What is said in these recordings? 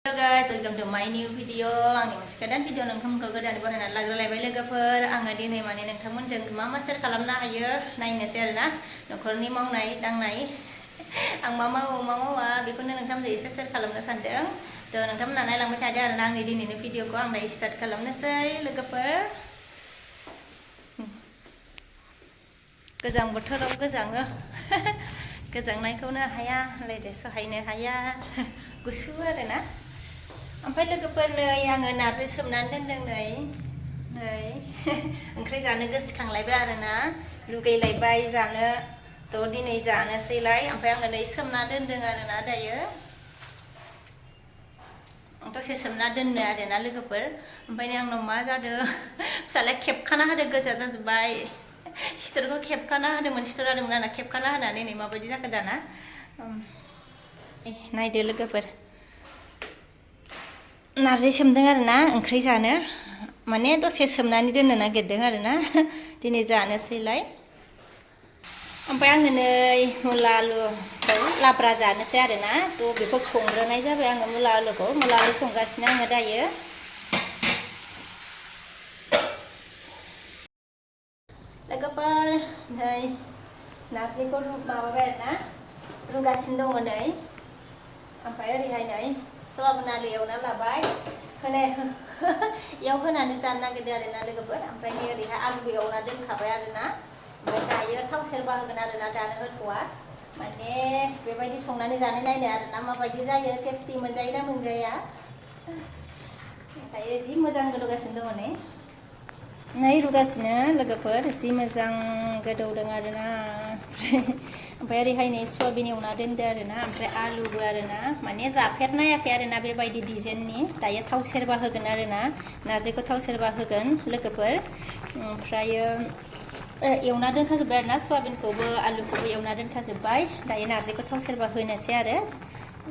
Hello guys, welcome to my new video. Angni moनसे गोदान video नोंथांमोनखौ गोदानै बरायनानै लाग्रोलायबाय लोगोफोर आङो दिनै माने नोंथांमोनजों मा शेयार खालामनो हायो नायनोसै आरोना नखरनि मावनाय दांनाय आं मा मावा बेखौनो नोंथांमोनजों एसे शेयार खालामनो सानदों थ' नोंथांमोना नायलांबाय थादो आरोना आंनि दिनैनि भिडिअखौ आं दायो स्टार्ट खालामनोसै लोगोफोर गोजां बोथोराव गोजाङो गोजांनायखौनो हाया लेदे सहायनो हाया गुसु आरोना ओमफ्राय लोगोफोर नै आङो नारजि सोमनानै दोनदों नै ओंख्रि जानो गोसोखांलायबाय आरोना लुगैलायबाय जानो थ' दिनै जानोसैलाय ओमफ्राय आङो नै सोमना दोनदों आरोना दायो दसे सोमना दोननो आरोना लोगोफोर ओमफ्राय आंनाव मा जादों फिसालाया खेबखाना होदों गोजा जाजोब्बाय सिथरखौ खेबखाना होदोंमोन सिथर जादोंमोन आंना खेबखाना होनानै नै माबायदि जाखो दाना नायदो लोगोफोर नारजि सोमदों आरोना ओंख्रि जानो माने दसे सोमनानै दोननो नागिरदों आरोना दिनै जानोसैलाय ओमफ्राय आङो नै मुला आलुखौ लाब्रा जानोसै आरोना थ' बेखौ संग्रोनाय जाबाय आङो मुला आलु संगासिनो आङो दायो लोगोफोर नै नारजिखौ माबाबाय आरोना रुगासिनो दङ नै ओमफ्राय ओरैहाय नै सयाबिन आलु एवना लाबाय इयाव होनानै जानो नागिरदों आरोना लोगोफोर ओमफ्राय नै ओरैहाय आलुबो एवना दोनखाबाय आरोना ओमफ्राय दायो थाव सेरबा होगोन आरोना दानो होथ'वा माने बेबायदि संनानै जानाय नायनो आरोना माबायदि जायो टेस्टि मोनजायोना मोनजाया ओमफ्राय जि मोजां गोदौगासिनो दङ नै रुगासिनो लोगोफोर जि मोजां गोदौदों आरोना ओमफ्राय ओरैहाय नै सयाबिन एवना दोनदो आरोना ओमफ्राय आलुबो आरोना माने जाफेरनायाखै आरोना बेबायदि डिजाइननि दायो थाव सेरबा होगोन आरोना नारजिखौ थाव सेरबा होगोन लोगोफोर ओमफ्रायो एवना दोनखाजोब्बाय आरोना सयाबिनखौबो आलुखौबो एवना दोनखाजोब्बाय दायो नारजिखौ थाव सेरबा होनोसै आरो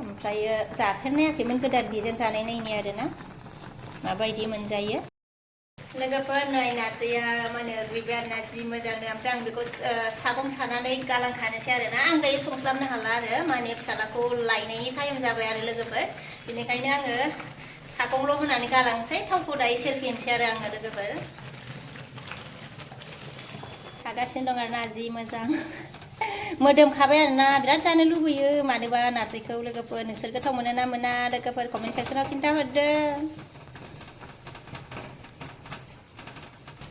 ओमफ्रायो जाफेरनायाखैमोन गोदान डिजाइन जानाय नायनि आरोना माबायदि मोनजायो लोगोफोर नै नारजिया माने रुइबाय आरोना जि मोजांनो ओमफ्राय आं बेखौ सागं सानानै गालांखानोसै आरोना आं दायो संस्लाबनो हाला आरो माने फिसालाखौ लायनायनि टाइम जाबाय आरो लोगोफोर बेनिखायनो आङो सागंल' होनानै गालांसै थावखौ दायो सेरफिनसै आरो आङो लोगोफोर सागासिनो दं आरोना जि मोजां मोदोमखाबाय आरोना बिराद जानो लुबैयो मानोबा नारजिखौ लोगोफोर नोंसोर गोथाव मोनो ना मोना लोगोफोर कमेन्ट सेक्सनाव खिन्थाहरदो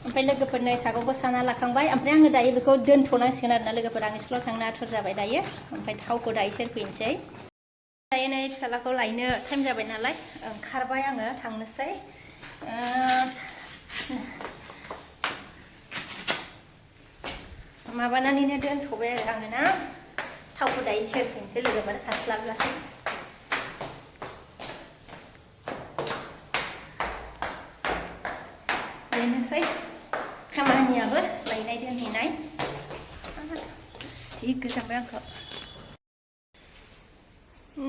ओमफ्राय लोगोफोर नै सागंखौ साना लाखांबाय ओमफ्राय आङो दायो बेखौ दोनथ'नांसिगोन आरोना लोगोफोर आं स्कुलाव थांनो आथुर जाबाय दायो ओमफ्राय थावखौ दायो सेरफैनोसै दायो नै फिसालाखौ लायनो टाइम जाबाय नालाय ओंखारबाय आङो थांनोसै माबानानैनो दोनथ'बाय आरो आङो ना थावखौ दायो सेरफैनोसै लोगोफोर हास्लाबलासै बेनोसै खामानियाबो लायनाय दोनहैनाय जि गोजांबाय आंखौ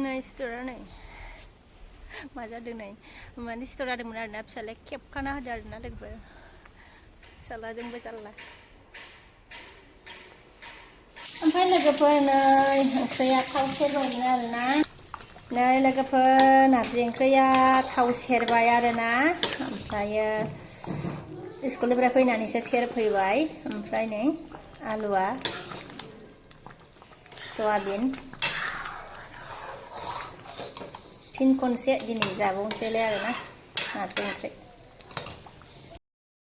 नै सिथरा नै मा जादों नै माने सिथर जादोंमोन आरोना फिसालाया खेबखाना होदो आरोना लोगोफोर फिसालाजोंबो जारला ओमफ्राय लोगोफोर नै ओंख्रिया थाव सेरबायमोन आरोना नै लोगोफोर नारजि ओंख्रिया थाव सेरबाय आरोना ओमफ्रायो स्कुलनिफ्राय फैनानैसो सेरफैबाय ओमफ्राय नै आलुआ सयाबिन फिन खनसे दिनै जाबावनोसैलाय आरोना नारजि ओंख्रि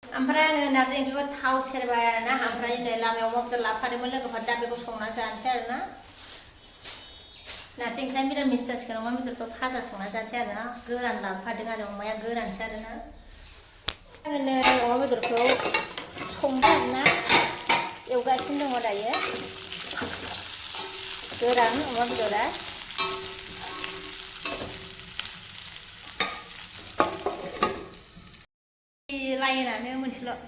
ओमफ्राय आङो नारजि ओंख्रिखौ थाव सेरबाय आरोना ओमफ्राय नै लामायाव अमा बेदर लाबोफादोंमोन लोगोफोर दा बेखौ संना जानोसै आरोना नारजि ओंख्रिया मिरामिस जासिगोन अमा बेदरखौ भाजा संना जानोसै आरोना गोरान लाबोफादों आरो अमाया गोरानसो आरोना आङो नै अमा बेदरखौ संबाय आरोना एवगासिनो दङ दायो गोरान अमा बेदरा लाइनानो मोनसेल'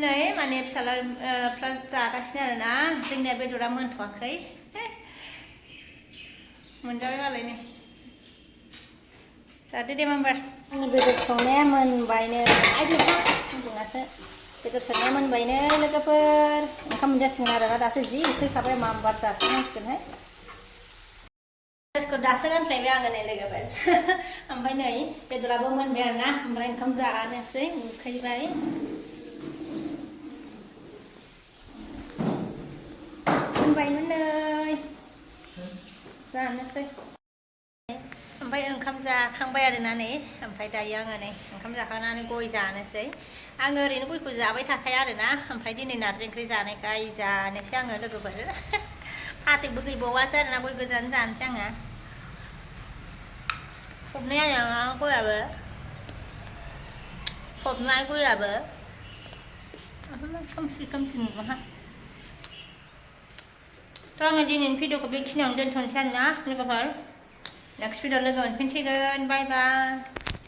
नै माने फिसालाफ्रा जागासिनो आरोना जोंनिया बेदरा मोनथ'वाखै मोनजाबाय मालाय नै जादो दे माम्बार आंनि बेदर संनाया मोनबायनो बुङासो बेदर संनाया मोनबायनो लोगोफोर ओंखाम मोनजासिगोन आरोना दासो जि उखैखाबाय माम्बार जाथारनांसिगोनहाय ड्रेसखौ दासो गानस्लायबाय आङो नै लोगोफोर ओमफ्राय नै बेदराबो मोनबाय आरोना ओमफ्राय ओंखाम जानोसै उखैबाय मोनबायमोन नै जानोसै ओमफ्राय ओंखाम जाखांबाय आरोना नै ओमफ्राय दायो आङो नै ओंखाम जाखांनानै गय जानोसै आङो ओरैनो गयखौ जाबाय थाखाया आरोना ओमफ्राय दिनै नारजि ओंख्रि जानायखाय जानोसै आङो लोगोफोर फाथैबो गैबावासो आरोना गय गोजानो जानोसै आङो फबनाय आरोना गयाबो फबनाय गयाबो खोमसि खोमसि नुदोंहा थ' आङो दिनैनि भिडिअखौ बेखिनियावनो दोनथ'नोसै आरोना लोगोफोर नेक्स्ट भिडिअ लोगो मोनफिनसिगोन बाय बाय